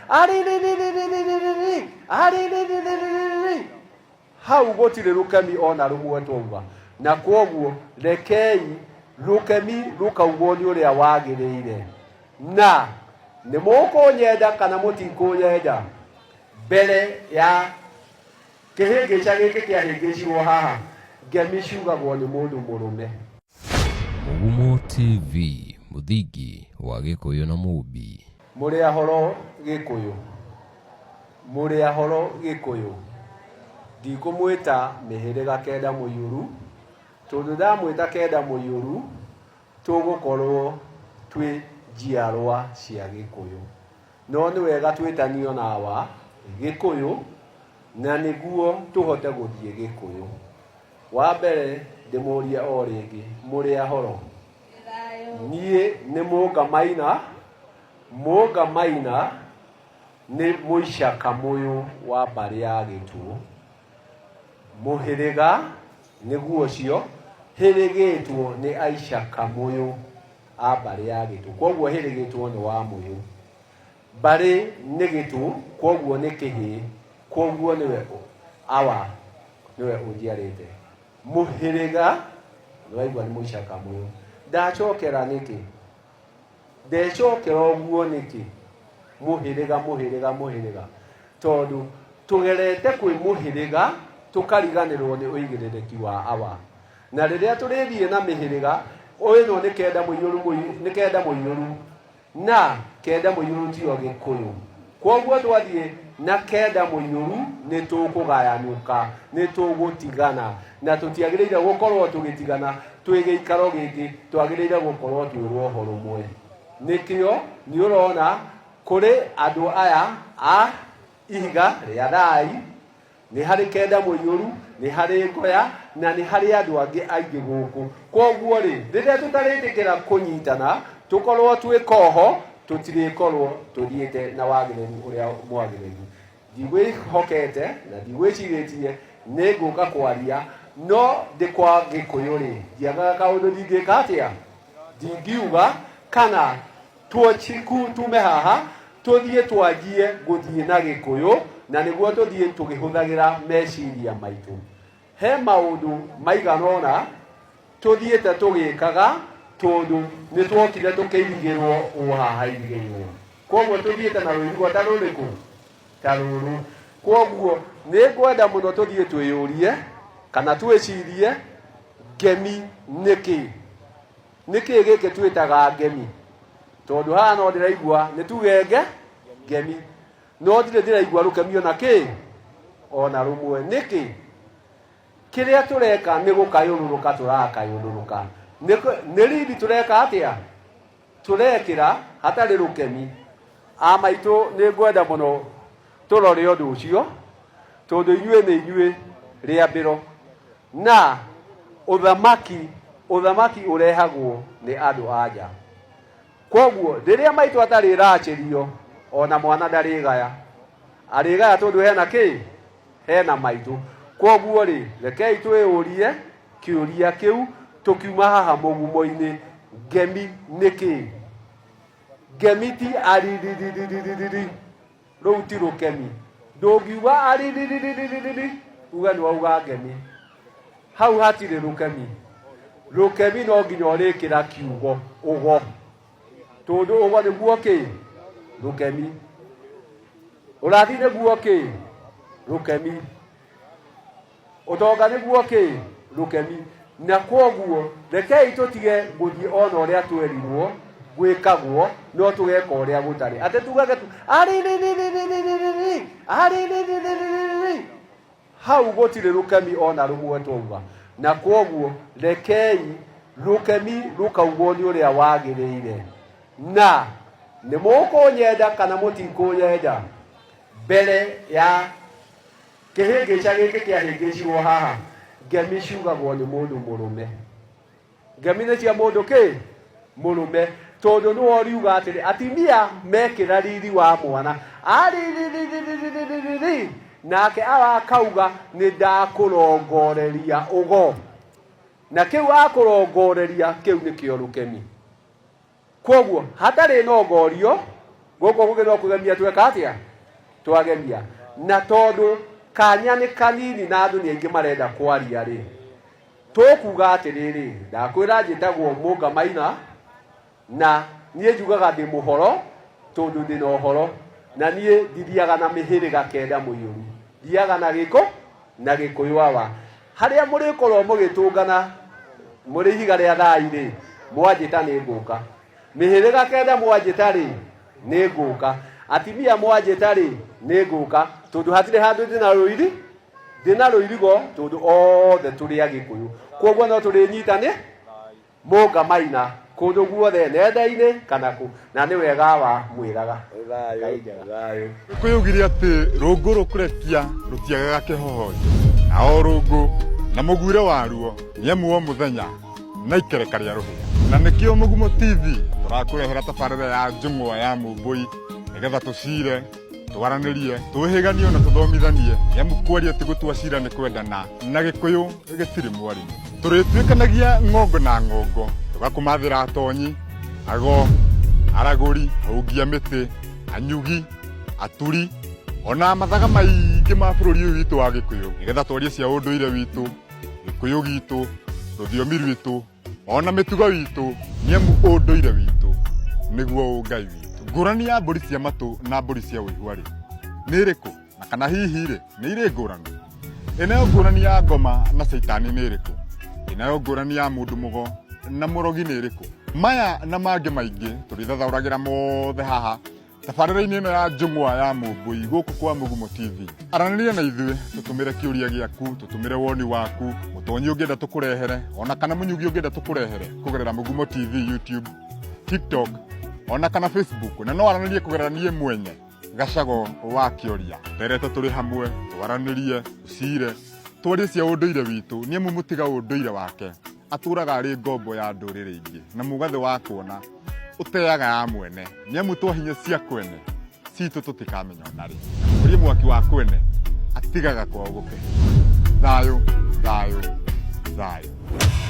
Arĩrĩrĩrĩrĩrĩrĩ, arĩrĩrĩrĩrĩrĩ. Hau gũtirĩ rũkemi ona rũmwe twauga. Na kwoguo rekei rũkemi rũkaugwo nĩ ũrĩa wagĩrĩire. Na nĩ mũkũnyenda kana mũtikũnyenda, mbere ya kĩhĩngĩca gĩkĩ kĩahĩngĩcirwo haha, ngemi ciugagwo nĩ mũndũ mũrũme. Mũgumo TV, mũthingi wa Gĩkũyũ na Mũmbi. Mũrĩ ahoro Gĩkũyũ? Mũrĩ ahoro Gĩkũyũ? Ndikũmwĩta mĩhĩrĩga kenda mũiyũru, tondũ ndamwĩta kenda mũiyũru, tũgũkorwo twĩ njiarwa cia Gĩkũyũ. No nĩ wega twĩtanio na awa Gĩkũyũ, na nĩguo tũhote gũthiĩ Gĩkũyũ. Wa mbere ndĩmũrie o rĩngĩ, mũrĩ ahoro? Niĩ nĩ Mũnga Maina, Mũnga Maina nĩ mũicaka mũyũ wa mbarĩ ya Gĩtũ. Mũhĩrĩga nĩguo ũcio, hĩrĩgĩtwo nĩ aicaka mũyũ a mbarĩ ya Gĩtũ. Kwoguo hĩrĩgĩtwo nĩ wa mũyũ. Mbarĩ nĩ Gĩtũ, kwoguo nĩ kĩhĩĩ, kwoguo nĩwe awa nĩwe ũnjiarĩte. Mũhĩrĩga, nĩwaigua nĩ mũicaka mũyũ. Ndacokera nĩkĩ? Ndecokera ũguo nĩkĩ? Mũhĩrĩga, mũhĩrĩga, mũhĩrĩga. Tondũ tũgerete kwĩ mũhĩrĩga tũkariganĩrwo nĩ ũigĩrĩrĩki wa awa. Na rĩrĩa tũrĩthiĩ na mĩhĩrĩga, ĩno nĩ kenda mũiyũru, nĩ kenda mũiyũru. Na kenda mũiyũru tiyo Gĩkũyũ. Kwoguo twathiĩ na kenda mũiyũru nĩ tũkũgayanũka, nĩ tũgũtigana. Na tũtiagĩrĩire gũkorwo tũgĩtigana twĩ gĩikaro gĩkĩ, twagĩrĩire gũkorwo twĩ rwoho rũmwe. Nĩkĩo nĩ ũrona kũrĩ andũ aya a ihiga rĩa thai, Nĩ harĩ kenda mũiyũru, nĩ harĩ ngoya, na nĩ harĩ andũ angĩ aingĩ gũkũ. Kwoguo-rĩ, rĩrĩa tũtarĩtĩkĩra kũnyitana, tũkorwo twĩ koho, tũtirĩkorwo tũthiĩte na wagĩrĩru ũrĩa mwagĩrĩru. Ndigwĩhokete na ndigwĩcirĩtie nĩ ngũka kwaria, no ndĩ kwa Gĩkũyũ-rĩ, ndiagaga kaũndũ ndingĩka atĩa? Ndingiuga kana Tuochiku tume haha tũthiĩ twanjie gũthiĩ na Gĩkũyũ na nĩguo tũthiĩ tũgĩhũthagĩra meciria maitũ. He maũndũ maigana ũna tũthiĩte tũgĩkaga tondũ nĩ twokire tũkĩirigĩrwo o haha hairigĩirwo. Kwoguo tũthiĩte na rũirigo ta rũrĩkũ? Ta rũrũ. Kwoguo nĩ ngwenda mũno tũthiĩ twĩyũrie kana twĩcirie ngemi nĩkĩ? Nĩ kĩĩ gĩkĩ twĩtaga ngemi? Tondũ haha no ndĩraigua nĩ tuge nge ngemi, no ndirĩ ndĩraigua rũkemi ona kĩ ona rũmwe. Nĩkĩ? Kĩrĩa tũreka nĩ gũkayũrũrũka tũrakayũrũrũka. Nĩ rindi tũreka atĩa? Tũrekĩra hatarĩ rũkemi. A maitũ nĩ ngwenda mũno tũrore ũndũ ũcio, tondũ inyuĩ nĩ inyuĩ rĩambĩro. Na ũthamaki, ũthamaki ũrehagwo nĩ andũ a nja. Kwoguo rĩrĩa maitũ atarĩracĩrio, ona mwana ndarĩgaya. Arĩgaya tondũ hena kĩ? Hena maitũ. Kwoguo rĩ, rekei twĩyũrie kĩũria kĩu tũkiuma haha mũgumo-inĩ, ngemi nĩ kĩ? Ngemi ti aririririririri. Rũu ti rũkemi. Ndũngiuga ariririririririri uge nĩ wauga ngemi. Hau hatirĩ rũkemi. Rũkemi no nginya ũrĩkĩra kiugo ũgo. Tondũ ũgo nĩguo kĩ? Rũkemi. Ũrathi nĩguo kĩ? Rũkemi. Ũtonga nĩguo kĩ? Rũkemi. Na kwoguo rekei tũtige gũthiĩ ona ũrĩa twerirwo gwĩkagwo, no tũgeka ũrĩa gũtarĩ. Atĩ tugage tu arĩrĩrĩrĩrĩrĩrĩ, arĩrĩrĩrĩrĩrĩrĩ. Hau gũtirĩ rũkemi ona rũmwe twauga. Na kwoguo rekei rũkemi rũkaugwo nĩ ũrĩa wagĩrĩire. Na nĩ mũkũnyenda kana mũtikũnyenda, mbere ya Kĩhĩngĩca gĩkĩ kĩahĩngĩcirwo haha, ngemi ciugagwo nĩ mũndũ mũrũme. Ngemi nĩ cia mũndũ kĩ? Mũrũme. Tondũ nĩwe ũriuga atĩrĩ, atimia mekĩra riri wa mwana, ariririririririri, nake arakauga nĩ ndakũrongoreria ũgo. Na kĩu akũrongoreria kĩu nĩkĩo rũkemi. Kwoguo hatarĩ nongorio, Gũkũ kũngĩ no kũgemia tweka atĩa? Twagemia. Na tondũ kanya nĩ kanini na andũ nĩ aingĩ marenda kwaria rĩ, tũkuga atĩrĩrĩ, ndakwĩra njĩtagwo Mũnga Maina, na niĩ njugaga ndĩ mũhoro tondũ ndĩ na ũhoro, na niĩ ndithiaga na mĩhĩrĩga kenda mũiyũru, thiaga na gĩkũ na gĩkũyũ awa. Harĩa mũrĩkorwo mũgĩtũngana mũrĩ ihiga rĩa thai rĩ, mwanjĩta nĩ ngũka. Mĩhĩrĩga kenda mwanjĩta rĩ, nĩ ngũka. Atimia mwanjĩta rĩ, nĩ ngũka, tondũ hatirĩ handũ ndĩna rũiri, ndĩna rũirigo, tondũ othe tũrĩ Agĩkũyũ. Koguo no tũrĩnyitane Mũnga Maina kũndũ guothe nenda-inĩ kana kũ, na nĩ wega wa mwĩraga. Ngai njega. Thayũ. Gĩkũyũ augire atĩ rũngũ rũkũrekia rũtiagaga kĩhohonjo, na o rũngũ na mũguĩre waruo nĩ amu o mũthenya na ikereka rĩa rũhĩa. Na nĩkĩo Mũgumo TV tũrakũrehera tabarĩra ya njũng'wa ya Mũmbũi nĩgetha tũcire, twaranĩrie, twĩhĩganie na tũthomithanie, nĩ amu kwaria ti gũtua cira nĩ kwendana, na Gĩkũyũ gĩtirĩ mwarimũ. Tũrĩtuĩkanagia ng'ongo na ng'ongo, tũgakũmathĩra atonyi, ago, aragũri, ahungia mĩtĩ, anyugi, aturi, ona mathaga maingĩ ma bũrũri ũyũ witũ wa Gĩkũyũ, nĩgetha twarie cia ũndũire witũ, Gĩkũyũ gitũ, rũthiomi rwitũ, ona mĩtugo witũ, nĩ amu ũndũire witũ nĩguo ũngai witũ. Ngũrani ya mbũri cia matũ na mbũri cia ũigua rĩ, nĩ ĩrĩkũ? Na kana hihi rĩ, nĩ irĩ ngũrani? Ĩnayo ngũrani ya ngoma na caitani nĩ ĩrĩkũ? Ĩnayo ngũrani ya mũndũ mũgo na mũrogi nĩ ĩrĩkũ? Maya na mangĩ maingĩ tũrĩthathaũragĩra mothe haha tabarĩra-inĩ ĩno ya njũng'wa ya Mũmbũi gũkũ kwa Mũgumo TV. Aranĩria na ithuĩ, tũtũmĩre kĩũria gĩaku, tũtũmĩre woni waku, mũtonyi ũngĩenda tũkũrehere, ona kana mũnyugi ũngĩenda tũkũrehere kũgerera Mũgumo TV YouTube, TikTok, ona kana Facebook, na no aranĩrie kũgerera niĩ mwenye Gacago wa Kĩoria. Terete tũrĩ hamwe, twaranĩrie, tũcire, twarie cia ũndũire witũ, nĩ amu mũtiga ũndũire wake atũraga arĩ ngombo ya ndũrĩrĩ ingĩ, na mũgathĩ wa kuona ũteaga ya mwene, nĩ amu twahinya cia kwene citũ tũtikamenya ona rĩ. Kũrĩ mwaki wa kwene atigaga kwao gũkĩhĩa. Thayũ, thayũ, thayũ.